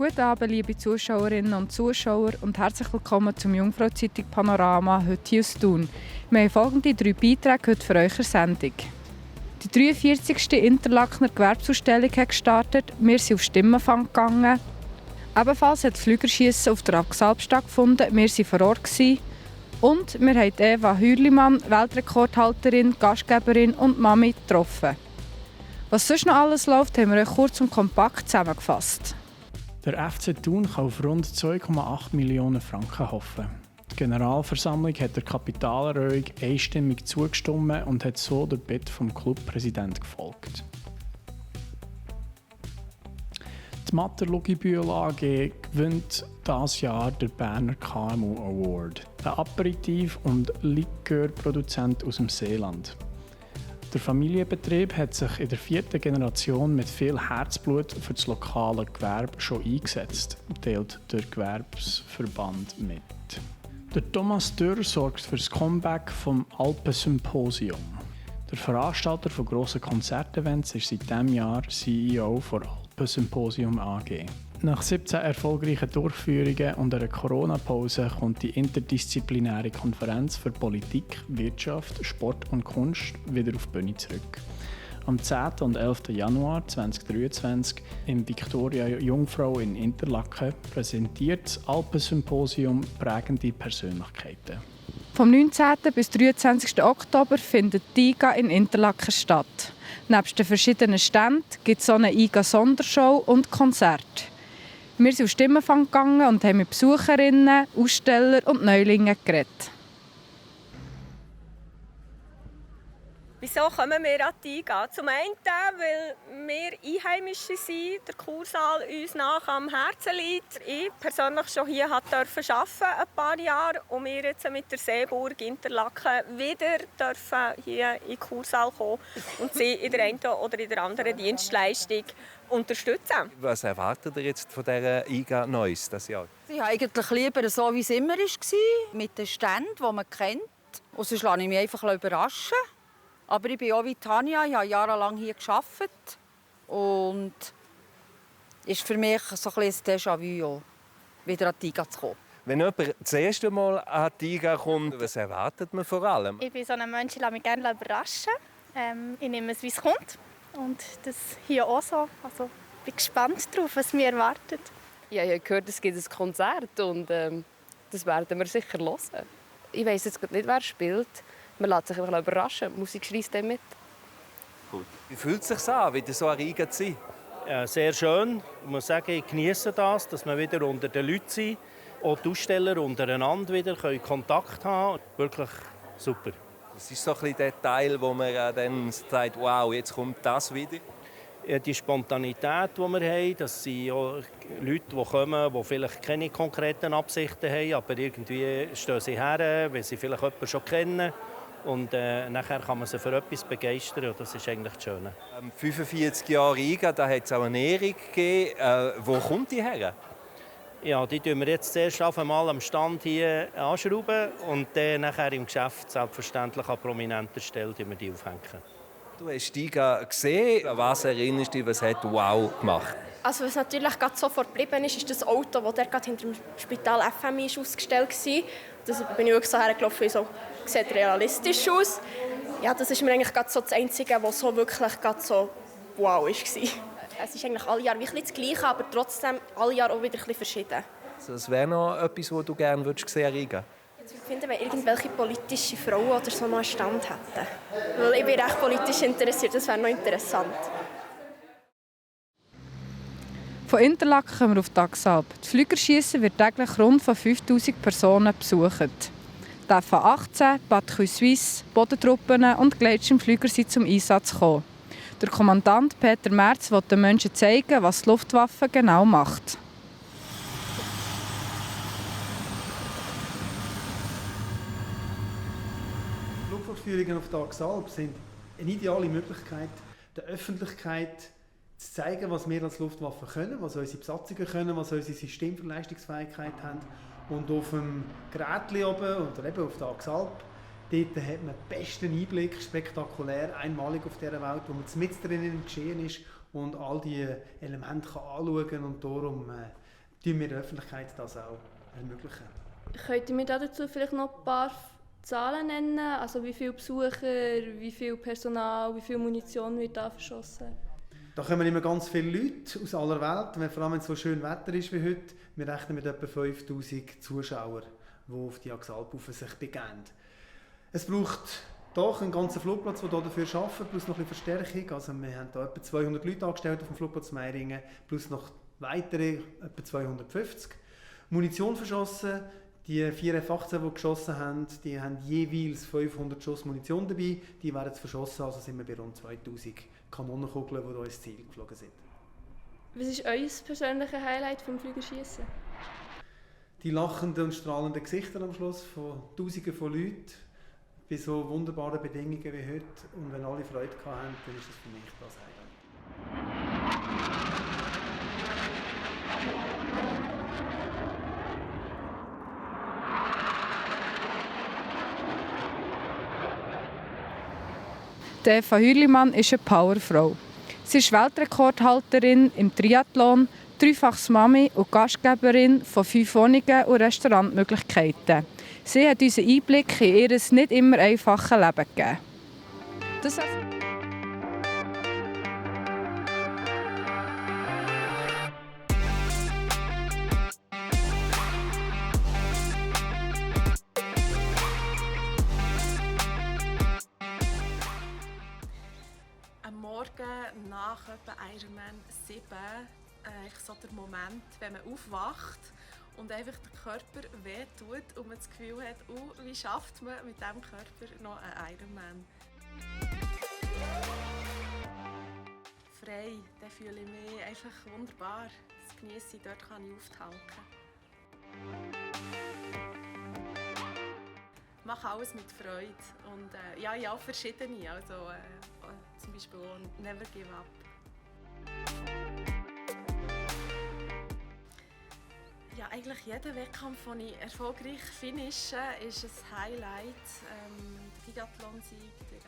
Guten Abend, liebe Zuschauerinnen und Zuschauer und herzlich willkommen zum Jungfrau-Zeitung Panorama heute hier aus Thun. Wir haben folgende 3 Beiträge heute für eure Sendung. Die 43. Interlakener Gewerbesausstellung hat gestartet, wir sind auf Stimmenfang gegangen. Ebenfalls hat das Flügerschiessen auf der Axalp stattgefunden, wir waren vor Ort. Und wir haben Eva Hürlimann, Weltrekordhalterin, Gastgeberin und Mami getroffen. Was sonst noch alles läuft, haben wir euch kurz und kompakt zusammengefasst. Der FC Thun kann auf rund 2,8 Millionen Franken hoffen. Die Generalversammlung hat der Kapitalerhöhung einstimmig zugestimmt und hat so der Bitte vom Clubpräsidenten gefolgt. Die Matter-Logibühl AG gewinnt dieses Jahr den Berner KMU Award, ein Aperitif- und Likörproduzent aus dem Seeland. Der Familienbetrieb hat sich in der 4. Generation mit viel Herzblut für das lokale Gewerbe schon eingesetzt, teilt der Gewerbsverband mit. Der Thomas Dürr sorgt für das Comeback vom Alpensymposium. Der Veranstalter von grossen Konzertevents ist seit diesem Jahr CEO von Alpensymposium AG. Nach 17 erfolgreichen Durchführungen und einer Corona-Pause kommt die interdisziplinäre Konferenz für Politik, Wirtschaft, Sport und Kunst wieder auf die Bühne zurück. Am 10. und 11. Januar 2023 im Victoria Jungfrau in Interlaken präsentiert das Alpensymposium prägende Persönlichkeiten. Vom 19. bis 23. Oktober findet die IGA in Interlaken statt. Neben den verschiedenen Ständen gibt es so eine IGA-Sondershow und Konzerte. Wir sind auf Stimmenfang gegangen und haben mit Besucherinnen, Ausstellern und Neulingen geredet. Wieso kommen wir an die IGA? Zum einen, weil wir Einheimische sind, der Kursaal uns nach am Herzen liegt. Ich persönlich schon hier durfte arbeiten, ein paar Jahre, und wir jetzt mit der Seeburg Interlaken wieder dürfen hier in den Kursaal kommen und sie in der einen oder in der anderen Dienstleistung unterstützen. Was erwartet ihr jetzt von dieser IGA Neues dieses Jahr? Ich habe eigentlich lieber so, wie es immer war, mit den Ständen, die man kennt. Und sonst lasse ich mich einfach überraschen. Aber ich bin auch wie Tanja, ich habe jahrelang hier gearbeitet. Und es ist für mich so ein Déjà-vu, wieder an die IGA zu kommen. Wenn jemand das erste Mal an die IGA kommt, was erwartet man vor allem? Ich bin so ein Mensch, ich lasse mich gerne überraschen. Ich nehme es, wie es kommt. Und das hier auch so. Also, ich bin gespannt darauf, was mich erwartet. Ja, ich habe gehört, es gibt ein Konzert und das werden wir sicher hören. Ich weiss jetzt nicht, wer spielt. Man lässt sich einfach überraschen. Die Musik schreist dann mit. Gut. Wie fühlt es sich an, wieder so an IGA zu sein? Ja, sehr schön. Ich muss sagen, ich genieße das, dass wir wieder unter den Leuten sind. Auch die Aussteller untereinander wieder Kontakt haben. Wirklich super. Das ist so ein bisschen der Teil, wo man dann sagt, wow, jetzt kommt das wieder. Ja, die Spontanität, die wir haben, das sind ja Leute, die kommen, die vielleicht keine konkreten Absichten haben, aber irgendwie stehen sie her, weil sie vielleicht jemanden schon kennen. Und nachher kann man sie für etwas begeistern, und das ist eigentlich das Schöne. 45 Jahre IGA, da hat es auch eine Ehrung gegeben. Wo kommt die her? Ja, die tun wir jetzt zuerst einmal am Stand hier anschrauben und dann nachher im Geschäft selbstverständlich an prominenter Stelle wir die aufhängen. Du hast die IGA gesehen. An was erinnerst du dich, was hat wow gemacht? Also was natürlich gerade sofort geblieben ist das Auto, das gerade hinter dem Spital FMI ausgestellt war. Da bin ich wirklich so hergelaufen, so sieht realistisch aus. Ja, das ist mir eigentlich gerade so das Einzige, was so wirklich gerade so wow war. Es ist eigentlich alle Jahre wirklich das Gleiche, aber trotzdem alle Jahre auch wieder ein bisschen verschieden. Also, das wäre noch etwas, was du gerne sehen würdest? Ich finde, wenn irgendwelche politische Frauen oder so noch einen Stand hätten. Weil ich bin recht politisch interessiert, das wäre noch interessant. Von Interlaken kommen wir auf die Axalp. Das Flügerschiessen wird täglich rund von 5000 Personen besucht. Die FA-18, Patrouille Suisse, Bodentruppen und Gleitschirmflüger sind zum Einsatz gekommen. Der Kommandant Peter Merz will den Menschen zeigen, was die Luftwaffe genau macht. Flugvorführungen auf der Axalp sind eine ideale Möglichkeit, der Öffentlichkeit zu zeigen, was wir als Luftwaffe können, was unsere Besatzungen können, was unsere Systemverleistungsfähigkeit haben. Und auf dem Gerät oben oder eben auf der Axalp, dort hat man den besten Einblick, spektakulär, einmalig auf dieser Welt, wo man mitten drin im Geschehen ist und all diese Elemente kann anschauen kann und darum tun wir der Öffentlichkeit das auch ermöglichen. Könnt ihr mir dazu vielleicht noch ein paar Zahlen nennen? Also wie viele Besucher, wie viel Personal, wie viel Munition wird da verschossen? Da kommen immer ganz viele Leute aus aller Welt, vor allem wenn es so schön Wetter ist wie heute. Wir rechnen mit etwa 5000 Zuschauern, die auf die Axalp sich begeben. Es braucht doch einen ganzen Flugplatz, der dafür arbeitet, plus noch ein bisschen Verstärkung. Also wir haben da etwa 200 Leute angestellt auf dem Flugplatz Meiringen, plus noch weitere etwa 250. Munition verschossen. Die 4 F-18, die geschossen haben, die haben jeweils 500 Schuss Munition dabei. Die werden verschossen, also sind wir bei rund 2000 Kanonenkugeln, die ins Ziel geflogen sind. Was ist euer persönliches Highlight vom Flügerschießen? Die lachenden und strahlenden Gesichter am Schluss von Tausenden von Leuten bei so wunderbaren Bedingungen wie heute. Und wenn alle Freude hatten, dann ist das für mich das Highlight. Eva Hürlimann ist eine Powerfrau. Sie ist Weltrekordhalterin im Triathlon, dreifaches Mami und Gastgeberin von 5 Wohnungen und Restaurantmöglichkeiten. Sie hat uns einen Einblick in ihr nicht immer einfaches Leben gegeben. Morgen nach etwa Ironman 7 so der Moment, wenn man aufwacht und einfach der Körper wehtut und man das Gefühl hat, wie schafft man mit diesem Körper noch einen Ironman? Frei, dann fühle ich mich einfach wunderbar. Das genieße ich, dort kann ich auftanken. Ich mache alles mit Freude und ja, verschiedene, also zum Beispiel auch Never Give Up. Ja, eigentlich jeder Wettkampf, den ich erfolgreich finische, ist ein Highlight. Der Biathlon-Sieg, der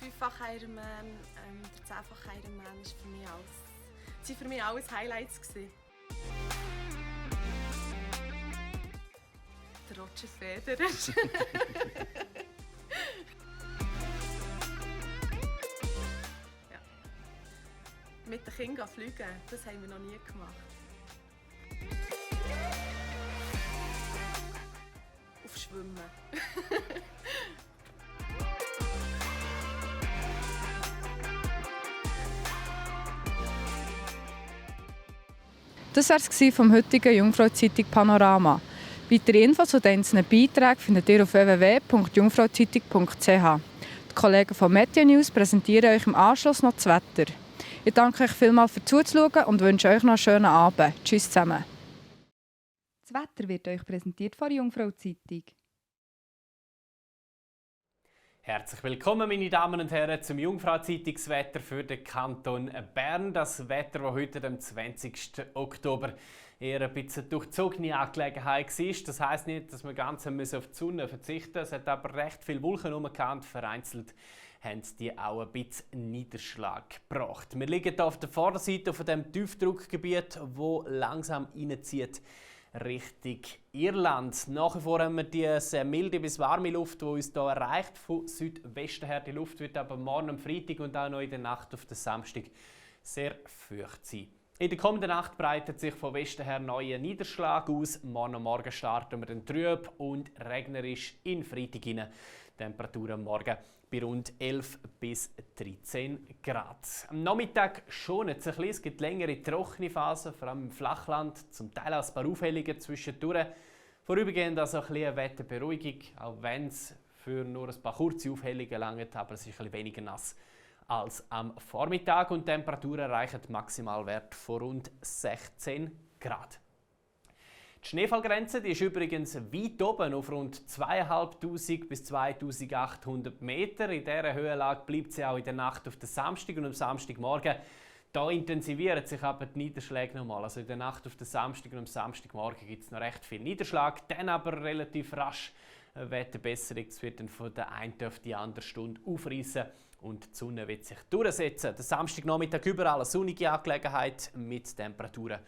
5-fach-Ironman, der 10-fach-Ironman waren für mich alles Highlights gewesen. Der Roger Federer. Ja. Mit den Kindern fliegen, das haben wir noch nie gemacht. Auf Schwimmen. Das war es vom heutigen Jungfrau-Zeitung Panorama. Weitere Infos zu den einzelnen Beiträgen findet ihr auf www.jungfrauzeitung.ch. Die Kollegen von Meteo News präsentieren euch im Anschluss noch das Wetter. Ich danke euch vielmals für Zuzuschauen und wünsche euch noch einen schönen Abend. Tschüss zusammen. Das Wetter wird euch präsentiert von der Jungfrau-Zeitung. Herzlich willkommen, meine Damen und Herren, zum Jungfrau-Zeitungswetter für den Kanton Bern. Das Wetter, das heute am 20. Oktober eher ein bisschen durchzogene Angelegenheit war. Das heisst nicht, dass wir ganz auf die Sonne verzichten müssen. Es hat aber recht viele Wolken rumgekannt. Vereinzelt haben die auch ein bisschen Niederschlag gebracht. Wir liegen hier auf der Vorderseite von dem Tiefdruckgebiet, das langsam reinzieht Richtung Irland. Nach wie vor haben wir die sehr milde bis warme Luft, die uns hier erreicht. Von Südwesten her. Die Luft wird aber morgen am Freitag und auch noch in der Nacht auf den Samstag sehr feucht sein. In der kommenden Nacht breitet sich von Westen her neuer Niederschlag aus. Morgen am Morgen starten wir dann trüb und regnerisch in Freitag hinein. Temperaturen am Morgen bei rund 11 bis 13 Grad. Am Nachmittag schont es ein bisschen. Es gibt längere trockene Phasen, vor allem im Flachland, zum Teil auch ein paar Aufhellungen zwischendurch. Vorübergehend also ein bisschen Wetterberuhigung, auch wenn es für nur ein paar kurze Aufhellungen langt, aber es ist ein bisschen weniger nass als am Vormittag und die Temperaturen erreichen Maximalwert von rund 16 Grad. Die Schneefallgrenze die ist übrigens weit oben auf rund 2'500 bis 2800 Meter. In dieser Höhenlage bleibt sie auch in der Nacht auf den Samstag und am Samstagmorgen. Da intensivieren sich aber die Niederschläge nochmal. Also in der Nacht auf den Samstag und am Samstagmorgen gibt es noch recht viel Niederschlag, dann aber relativ rasch Wetterbesserung. Es wird dann von der einen auf die andere Stunde aufreißen und die Sonne wird sich durchsetzen. Der Samstagnachmittag überall eine sonnige Angelegenheit mit Temperaturen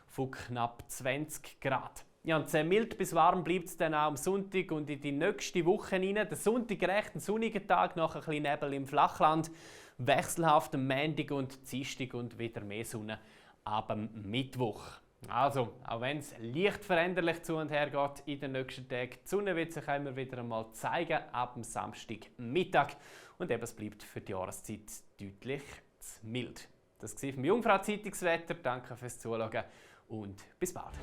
von knapp 20 Grad. Ja, und sehr mild bis warm bleibt es dann auch am Sonntag und in die nächste Woche hinein. Der Sonntag recht ein sonniger Tag, nach ein bisschen Nebel im Flachland. Wechselhaft am Montag und Dienstag und wieder mehr Sonne ab dem Mittwoch. Also, auch wenn es leicht veränderlich zu und her geht in den nächsten Tagen, die Sonne wird sich immer wieder einmal zeigen ab dem Samstagmittag. Und eben, es bleibt für die Jahreszeit deutlich zu mild. Das war vom Jungfrau Zeitungswetter. Danke fürs Zuschauen und bis bald.